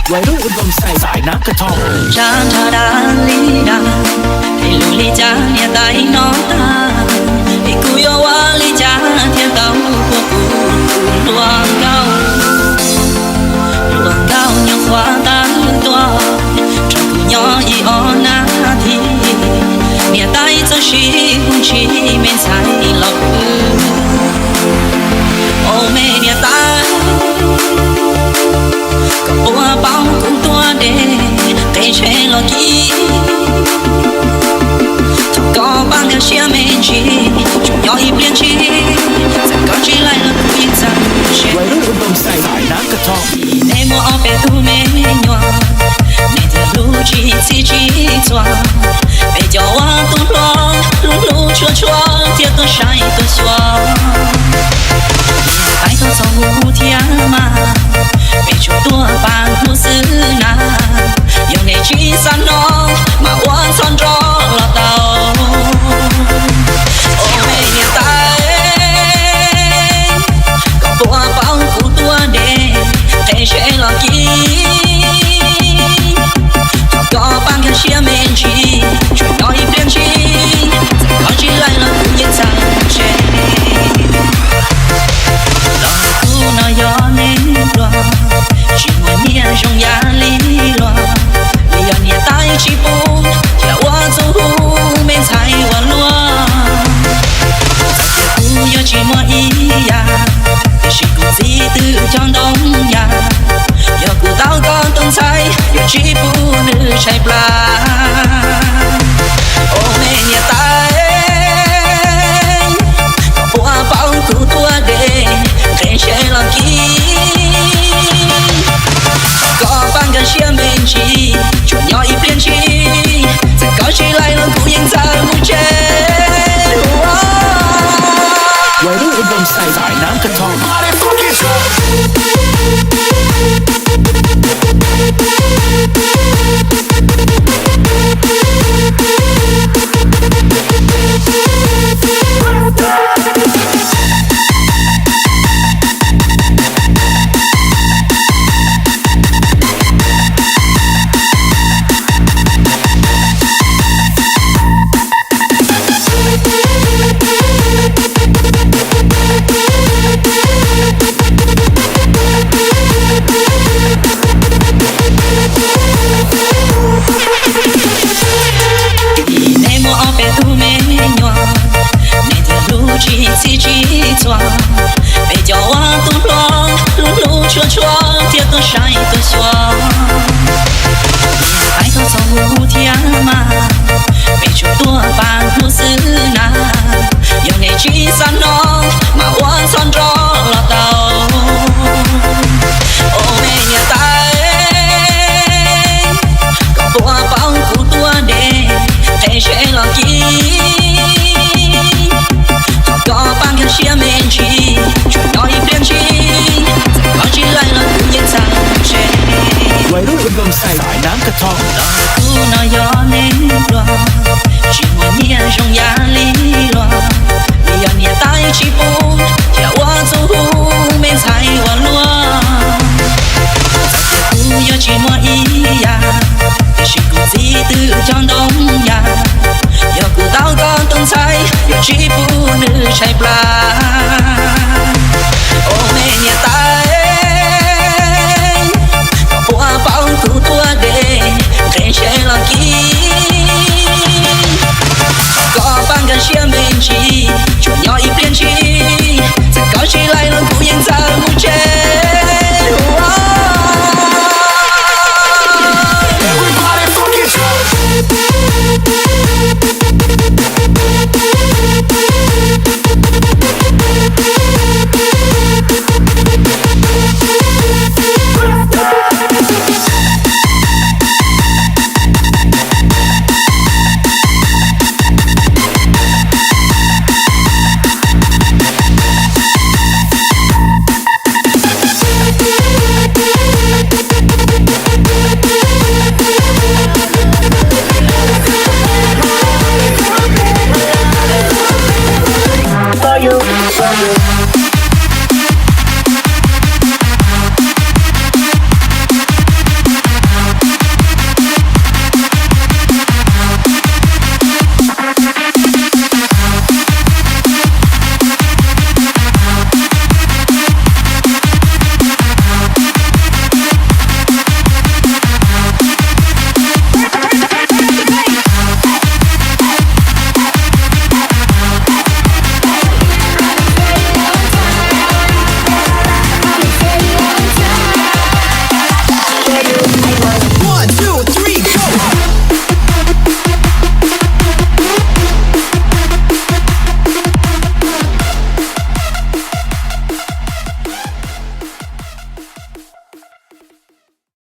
Zaj nrhab dab li dab, es luag li cas niam tais no tag, es kuv yuav ua li cas thiaj tau ua kuv tus hluas nkauj. Hluas nkauj nyob qhuav tawm tuaj, tso kuv nyob ib ob nas this, niam tais txawm sib hu ntsib me ntxhais los pw. Au me niam tais, koj puas paub kuv tuaj de, qe tsheb los kis. Thov koj pab nkag siab me ntsis, tsuas nyob ib pliag ntsis, txawm koj tsis laij los kuv yeej txaus siab. Nej muaj ob peb tug me nyuam, nej thiaj hlub tsis txhij tsis txhua. Peb cov ua tub hluas, hlub hlub tshua tshua, thiaj tuaj saib tuaj xyuas. Niam tais koj txhob hu thiab mas, peb tsuas tuaj pab hlub xwb na. Yog nej tsis xav hnov, mas ua txhob nrov los tau. Au me niam tais, koj puas paub kuv tuaj de, qe tsheb los kis. Thov koj pab nkag siab me ntsis, tsuas nyob ib pliag ntsis, txawm koj tsis laij los kuv yeej txaus siab. Los kuv no yog neeg pluag, tsis muaj nyiaj zoo yam li luag, vim yog niam tais tsis pub, thiaj ua txuj hu me ntxhais ua luaj. Txawm tias kuv yuav tsis muaj ib yam, tiam sis kuv txib twb cov ntoo yam. Yog kuv tau koj tus ntxhais, yuav tsis pub nws tshaib plab. Au me niam tais, koj puas paub kuv tuaj de, qe tsheb los kis. Koj pab nkag siab me ntsis, tsuas nyob ib pliag ntsis, txawm koj tsis laij los kuv yeej txaus siab. Nej muaj ob peb tug me nyuam, nej thiaj hlub tsis txhij tsis txhua. Peb cov ua tub hluas, hlub hlub tshua tshua, thiaj tuaj saib tuaj xyuas. Niam tais koj txhob hu thiab mas, peb tsuas tuaj pab hlub xwb na. Yog nej tsis xav hnov, mas ua txhob nrov los tau. Au me niam tais, koj puas paub kuv tuaj de, qe tsheb los kis. Thov koj pab nkag siab me ntsis, tsuas nyob ib pliag ntsis, txawm koj tsis laij los kuv yeej txaus siab. Los kuv no yog neeg pluag, tsis muaj nyiaj zoo yam li luag, vim yog niam tais tsis pub, thiaj ua txuj hu me ntxhais ua luaj. Txawm tias kuv yuav tsis muaj ib yam, tiam sis kuv txib twb cov ntoo yam. Yog kuv tau koj tus ntxhais, yuav tsis pub nws tshaib plab.